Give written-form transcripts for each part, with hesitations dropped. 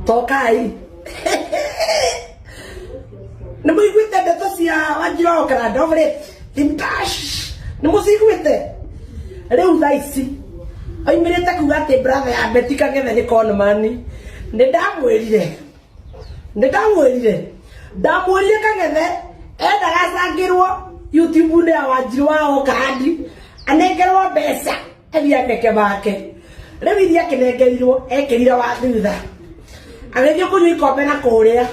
Tokai. Nĩ mũiguĩte ndeto cia Wanjirũ wa Oakland of late? Team Tash. Nĩ mũciguĩte? Rĩu thaa ici oimĩrĩte kuga atĩ brother ya Betty Kang'ethe nĩ conman. Nĩ ndamwĩrire. Nĩ ndamwĩrire. Ndamwĩrire Kang'ethe endaga acangĩrwo YouTube-inĩ ya Wanjirũ wa Oakland anengerwo mbeca athiĩ aneke make. Rĩu iria akĩnengerirwo ekĩrire wa thutha. Agĩthiĩ kũnyua ikombe na kũrĩa.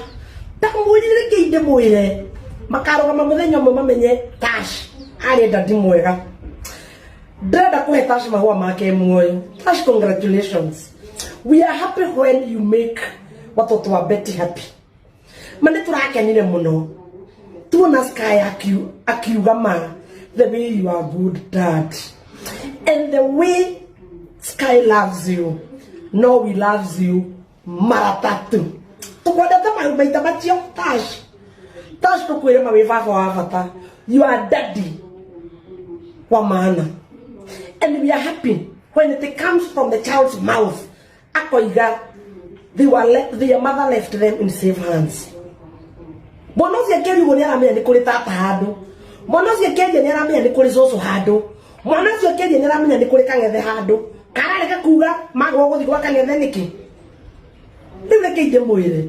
Ndamwĩrire reke ndĩmwĩre makarũgama mũthenya ũmwe mamenye Tash arĩ dadi mwega. Ndĩrenda kũhe Tash mahũa make muoyo. Tash, congratulations. We are happy when you make watoto wa Betty happy. Ma nĩ tũrakenire mũno tuona Sky akiuga ma the way you are good dad and the way Sky loves you, no we loves you mara tatu. Tukwendete maita macio Tash. Tash, tukwire ma wĩ baba wa bata. You are daddy wa maana and we are happy when it comes from the child's mouth. Akoiga their mother left them in safe hands. Mwana ũcio akĩaria ũguo nĩ aramenya nĩ kũrĩ tata handũ. Mwana ũcio akĩaria nĩ aramenya nĩ kũrĩ cũcũ handũ. Mwana ũcio akĩaria nĩ aramenya nĩ kũrĩ Kang'ethe handũ. Kararega kuga magwo gũthiĩ gwa Kang'ethe nĩkĩ? Rĩu reke ndĩmwĩre,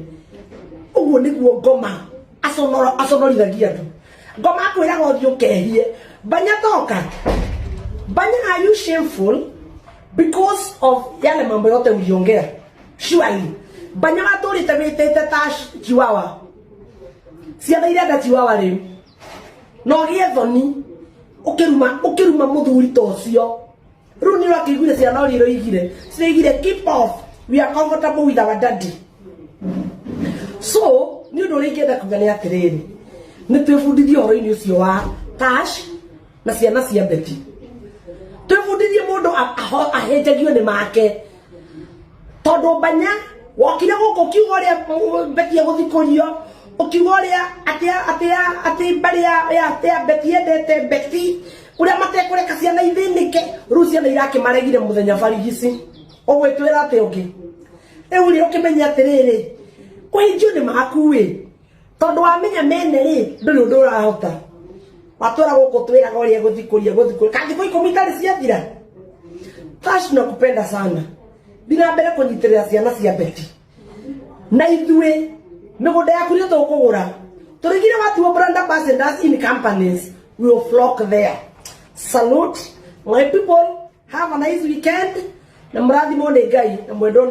ũguo nĩguo ngoma aconorithagia andũ. Ngoma akwĩraga ũthiĩ ũkehie. Banya toka. Banya, are you shameful because of yale mambo yote uliongea? Surely Banya watũrĩte wĩtĩte ta chihuahua. Ciana irenda chihuahua rĩu no gĩe thoni ũkĩruma ũkĩruma mũthuri ta ũcio. Rĩu nĩ ũrakĩiguire ciana ũrĩa iroigire, ciroigire, "Keep off, we are comfortable with our daddy." So nĩ ũndũ ũrĩa ingĩenda kuga nĩ atĩrĩrĩ, nĩ twĩbundithie ũhoro-inĩ ũcio wa Tash na ciana cia Betty. Twĩbundithie mũndũ ahĩnjagio nĩ make, tondũ Banya wokire gũkũ ũkiuga ũrĩa Betty egũthikũrio, ũkiuga ũrĩa atĩ mbarĩ ya Betty yendete Betty, ũrĩa matekũreka ciana ithĩnĩke. Rĩu ciana irakĩmaregire mũthenya barigici. Ũgwĩtwĩra atĩ ũngĩ rĩu rĩ ũkĩmenye atĩrĩrĩ, kũhĩnjio nĩ maku ĩ, tondũ wamenya mene rĩ, ndũrĩ ũndũ ũrahota. Watwĩra gũkũ twĩraga ũrĩa gũthikũria gũthikũria ka thikũ 10 itarĩ ciathira. Tash, nakupenda sana. Thiĩ na mbere kũnyitĩrĩra ciana cia Betty na ithuĩ mĩgũnda yaku nĩ tũkũgũra. Tũrigire watuo brand ambassadors in companies, we will flock there. Salute, my people. Have a nice weekend na mũrathimwo nĩ Ngai na mwendwo nĩ